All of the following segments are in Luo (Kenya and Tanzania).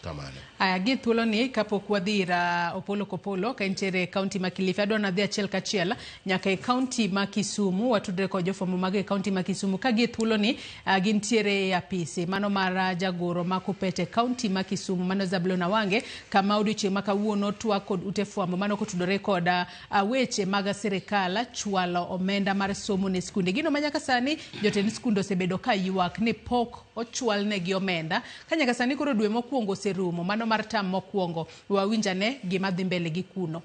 Kamano. Aya, gi thuolo ni kapok wadhi ir Opolo Kopolo ka entiere e kaunti ma Kilifi, adwa nadhi achiel kachiel nyaka e kaunti ma Kisumu, watudre kod jofwambo mag e kaunti ma Kisumu ka gi thuolo ni gintiere e apisi mano mar jagoro ma Kuppet e kaunti ma Kisumu, mano Zablon Awange, kama odiochieng' ma kawuono twak kod ute fwambo mano kotudore kod weche mag sirikal chwalo omenda mar somo ne skunde. Gino ma nyaka sani jotend skunde osebedo ka ywak ni pok ochwalnegi omenda ka nyaka sani koro dwe mokwongo oserumo, mano mar tam mokwongo. Wawinj ane gima dhi mbele gi kuno.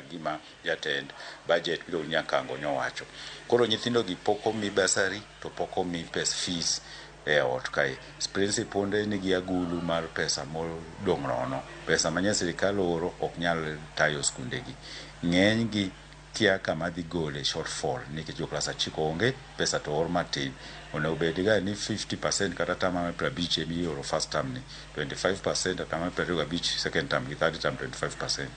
Gima jatend budget miluongo ni Nyakango nyowacho. Koro nyithindo gi pok omi bursary to pok omi pes fees e ot kae. Principal nigi agulu mar pesa modong' nono. Pesa ma sirikal oro ok nyal tayo skunde gi. Ng'eny gi kia kama dhi gole shortfall nikech jo klas 9 onge pesa to or matin. Onego bed ga ni 50% kata atamalo 50 ema ioro first term ni, 25% atamalo 25 second term gi third term 25%.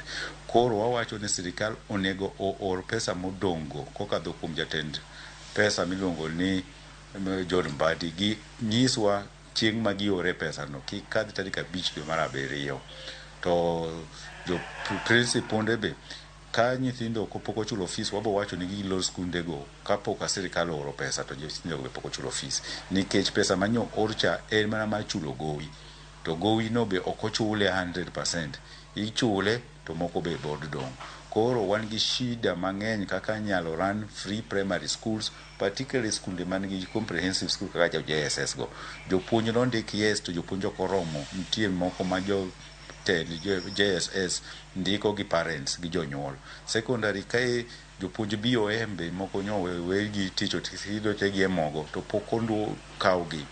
Koro wawacho ni sirikal onego oor pesa modong' go kokadho kuom jatend pesa miluongo ni John Mbadi gi nyiswa chieng' ma giore pesa no kik kadh tarik 5 dwe mar 7. To jo principal be ka nyithindo pok ochulo fees, wabo wacho ni gilor skunde go kapok sirikal ooro pesa to nyithindo be pok ochulo fees, nikech pesa manyo or cha en mana mar chulo gowi, to gowi no be ok ochule 100%, ichule to moko be pod dong'. Koro wan gi shida mang'eny kaka nyalo run free primary schools, particularly skunde man gi comprehensive school kaka jo JSS go. Jopuonj nondik, yes, to jopuonj ok oromo. Nitie moko ma jo tend JSS ndiko gi parents gi jonyuol. Secondary kae jopuonj BOM be moko nyo we gi tich gi e mogo to pok kawgi.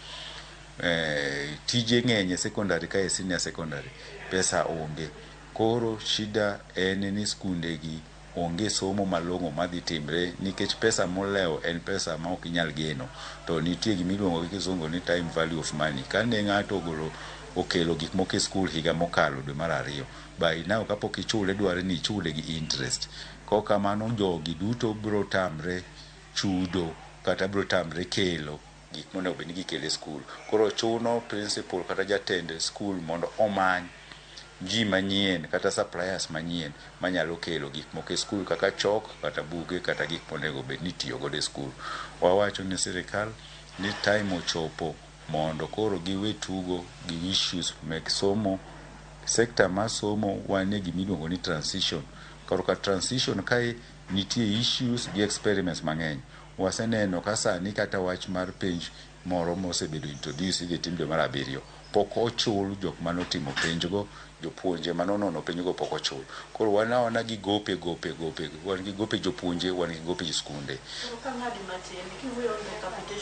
Tije ng'eny e secondary kae, senior secondary pesa onge. Koro shida en ni skunde gi onge somo malong'o madhi timre nikech pesa molewo en pesa ma ok inyal geno, to nitie gimiluongo gi kisungu ni time value of money. Kane ng'ato ogolo okelo gik moko e skul higa mokalo dwe mar 2, by now kapok ichule dware ni ichule gi interest. Kok kamano jogi duto biro tamre chudo kata biro tamre kelo gik monego bed ni gikelo e skul. Koro chuno principal kata jatend skul mondo omany ji manyien kata suppliers manyien manyalo kelo gik moko e skul kaka chalk kata buge kata gik monego bed ni itiyo godo e skul. Wawacho ne sirikal ni time ochopo mondo koro giwe tugo gi issues mek somo. Sector mar somo wan e gimiluongo ni transition. Koro ka transition kae nitie issues gi experiments mang'eny. Waseneno ka sani kata wach mar penj moro mosebedo introduce idhi tim dwe mar 7, pok ochul jok manotimo penj go, jopuonje manonono penj go pok ochul. Koro wan awana gi gope gope gope, wan gi gope jopuonje, wan gi gope skunde. Koro kang'adi matin kiwuoyo on the capitation.